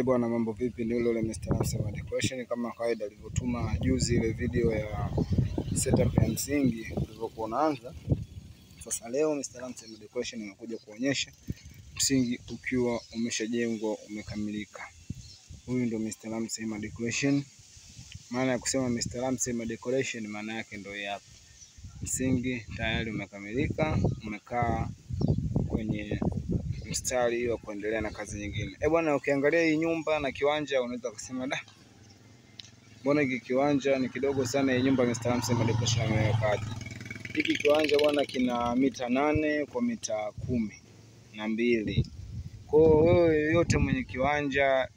Bwana, mambo vipi? Ni ule Mr. Ramsey Decoration kama kawaida alivyotuma juzi ile video ya setup ya msingi ulivyokuwa unaanza. Sasa leo Mr. Ramsey Decoration amekuja kuonyesha msingi ukiwa umeshajengwa umekamilika. Huyu ndio Mr. Ramsey Decoration. Maana ya kusema Mr. Ramsey Decoration maana yake ndio hapa. Msingi tayari umekamilika, umekaa kwenye mstari wa kuendelea na kazi nyingine. Bwana, ukiangalia hii nyumba na kiwanja unaweza kusema da, mbona hiki kiwanja ni kidogo sana, hii nyumba Mr. Ramsey Decoration amewekaje? Hiki kiwanja bwana kina mita 8 kwa mita 12. Kwa hiyo wewe yote mwenye kiwanja,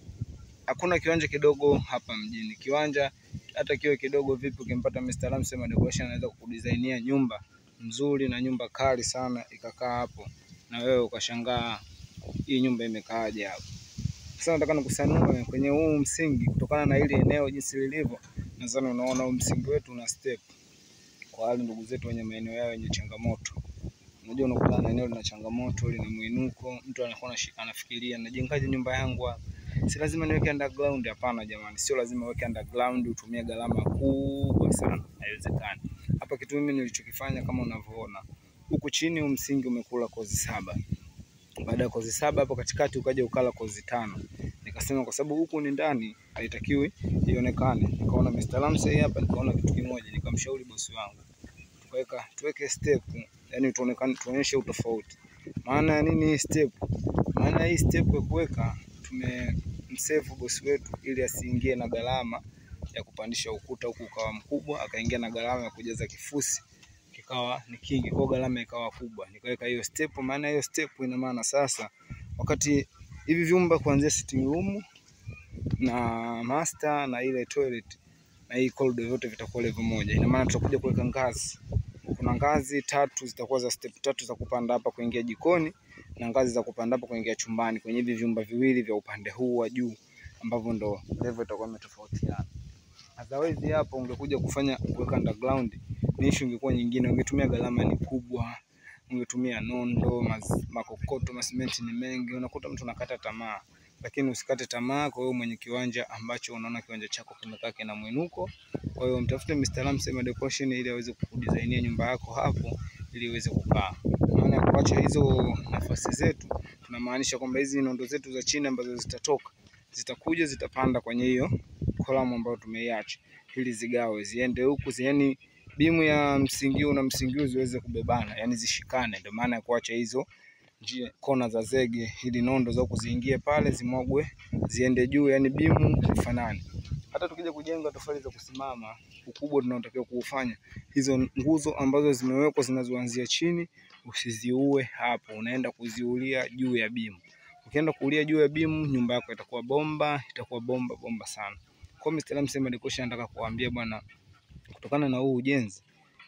hakuna kiwanja kidogo hapa mjini. Kiwanja hata kiwe kidogo vipi, ukimpata Mr. Ramsey Decoration anaweza kukudesignia nyumba nzuri na nyumba kali sana ikakaa hapo, na wewe ukashangaa hii nyumba imekaaje hapo. Sasa nataka nikusanue kwenye huu msingi kutokana na ile eneo jinsi lilivyo. Nadhani unaona huu msingi wetu una step. Kwa wale ndugu zetu wenye maeneo yao yenye changamoto. Unajua unakutana na eneo lina changamoto, lina muinuko, mtu anakuwa anafikiria najengaje nyumba yangu hapa? Si lazima niweke underground. Hapana jamani, sio lazima uweke underground utumie gharama kubwa sana, haiwezekani. Hapa kitu mimi nilichokifanya kama unavyoona, huku chini msingi umekula kozi 7. Baada ya kozi 7 hapo katikati ukaja ukala kozi 5. Nikasema kwa sababu huku ni ndani haitakiwi ionekane. Nikaona Mr. Ramsey hapa, nikaona kitu kimoja, nikamshauri bosi wangu. Tukaweka tuweke step, yani tuonekane, tuonyeshe utofauti. Maana nini hii step? Maana hii step ya kuweka, tumemsave bosi wetu ili asiingie na gharama ya kupandisha ukuta huku ukawa mkubwa, akaingia na gharama ya kujaza kifusi kikawa ni kingi, kwa gharama ikawa kubwa. Nikaweka hiyo step. Maana hiyo step ina maana sasa wakati hivi vyumba kuanzia sitting room na master na ile toilet na hii corridor yote vitakuwa level moja. Ina maana tutakuja kuweka ngazi. Kuna ngazi 3 zitakuwa za step 3 za kupanda hapa kuingia jikoni na ngazi za kupanda hapa kuingia chumbani kwenye hivi vyumba viwili vya upande huu wa juu ambavyo ndo level itakuwa imetofautiana. Otherwise hapo ungekuja kufanya kuweka underground ni issue ingekuwa nyingine, ungetumia gharama ni kubwa, ungetumia nondo, makokoto, masimenti ni mengi, unakuta mtu anakata tamaa. Lakini usikate tamaa kwa hiyo mwenye kiwanja ambacho unaona kiwanja chako kimekaa kina mwinuko. Kwa hiyo mtafute Mr. Ramsey Decoration ili aweze kukudesignia nyumba yako hapo ili iweze kukaa. Maana kuacha hizo nafasi zetu tunamaanisha kwamba hizi nondo zetu za chini ambazo zitatoka zitakuja zitapanda kwenye hiyo kolamu ambayo tumeiacha ili zigawe ziende huku, yani bimu ya msingi na msingi ziweze kubebana, yani zishikane. Ndio maana ya kuacha hizo njia kona za zege ili nondo za kuziingie pale zimwagwe ziende juu, yani bimu zifanane. Hata tukija kujenga tofali za kusimama, ukubwa tunaotakiwa kuufanya, hizo nguzo ambazo zimewekwa zinazoanzia chini usiziue hapo, unaenda kuziulia juu ya bimu. Ukienda kuulia juu ya bimu nyumba yako itakuwa bomba, itakuwa bomba bomba sana. Kwa Mr. Ramsey Decoration nataka kuambia bwana, kutokana na huu ujenzi,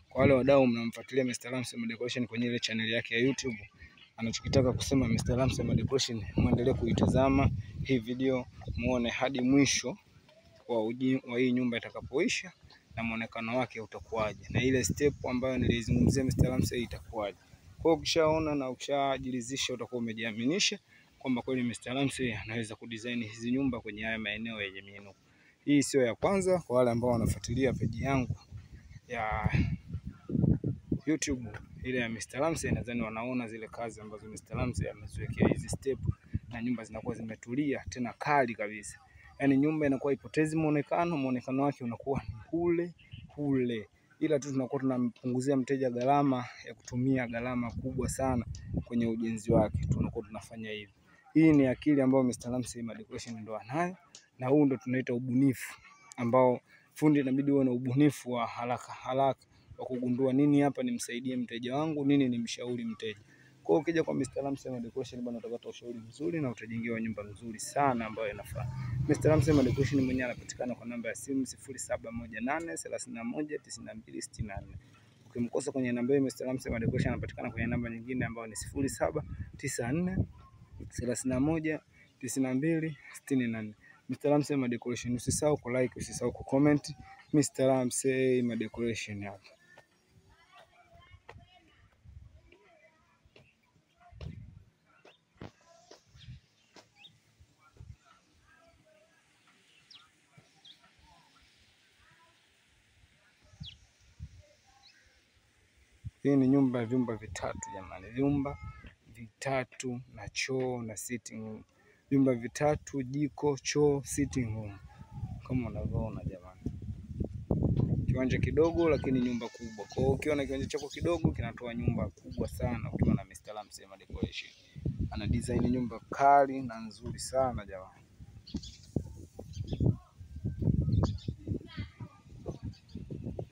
kwa wale wadau mnamfuatilia Mr. Ramsey Decoration kwenye ile channel yake ya YouTube, anachokitaka kusema Mr. Ramsey Decoration, muendelee kuitazama hii video muone hadi mwisho wa hii nyumba itakapoisha na muonekano wake utakuwaje, na ile step ambayo nilizungumzia Mr. Ramsey itakuwaje. Kwa hiyo ukishaona na ukishajiridhisha utakuwa umejiaminisha kwamba kweli Mr. Ramsey anaweza kudesign hizi nyumba kwenye haya maeneo yenye miinuko. Hii sio ya kwanza. Kwa wale ambao wanafuatilia page yangu ya YouTube ile ya Mr. Ramsey, nadhani wanaona zile kazi ambazo Mr. Ramsey ameziwekea hizi step, na nyumba zinakuwa zimetulia tena kali kabisa. Yani nyumba inakuwa ipotezi muonekano, muonekano wake unakuwa ni ule ule, ila tu tunakuwa tunampunguzia mteja gharama ya kutumia gharama kubwa sana kwenye ujenzi wake. Tunakuwa tunafanya hivi. Hii ni akili ambayo Mr. Ramsey Decoration ndo anayo, na huu ndo tunaita ubunifu, ambao fundi inabidi uwe na ubunifu wa haraka haraka wa kugundua nini hapa nimsaidie mteja wangu, nini nimshauri mteja. Kwa hiyo ukija kwa Mr. Ramsey Decoration bwana, utapata ushauri mzuri na utajengewa nyumba nzuri sana ambayo inafaa. Mr. Ramsey Decoration mwenyewe anapatikana kwa namba ya simu 0718 31 92 64. Ukimkosa kwenye namba hiyo, Mr. Ramsey Decoration anapatikana kwenye namba nyingine ambayo ni 0794 31 92 64. Mr. Ramsey Decoration, usisahau ku like, usisahau ku comment. Mr. Ramsey Decoration hapa. Hii ni nyumba ya vyumba vitatu jamani, vyumba vitatu na choo na sitting room. Vyumba vitatu, jiko, choo, sitting room kama unavyoona jamani. Kiwanja kidogo lakini nyumba kubwa. Kwa hiyo ukiwa na kiwanja chako kidogo kinatoa nyumba kubwa sana ukiwa na Mr. Ramsey Decoration. Ana design nyumba kali na nzuri sana jamani.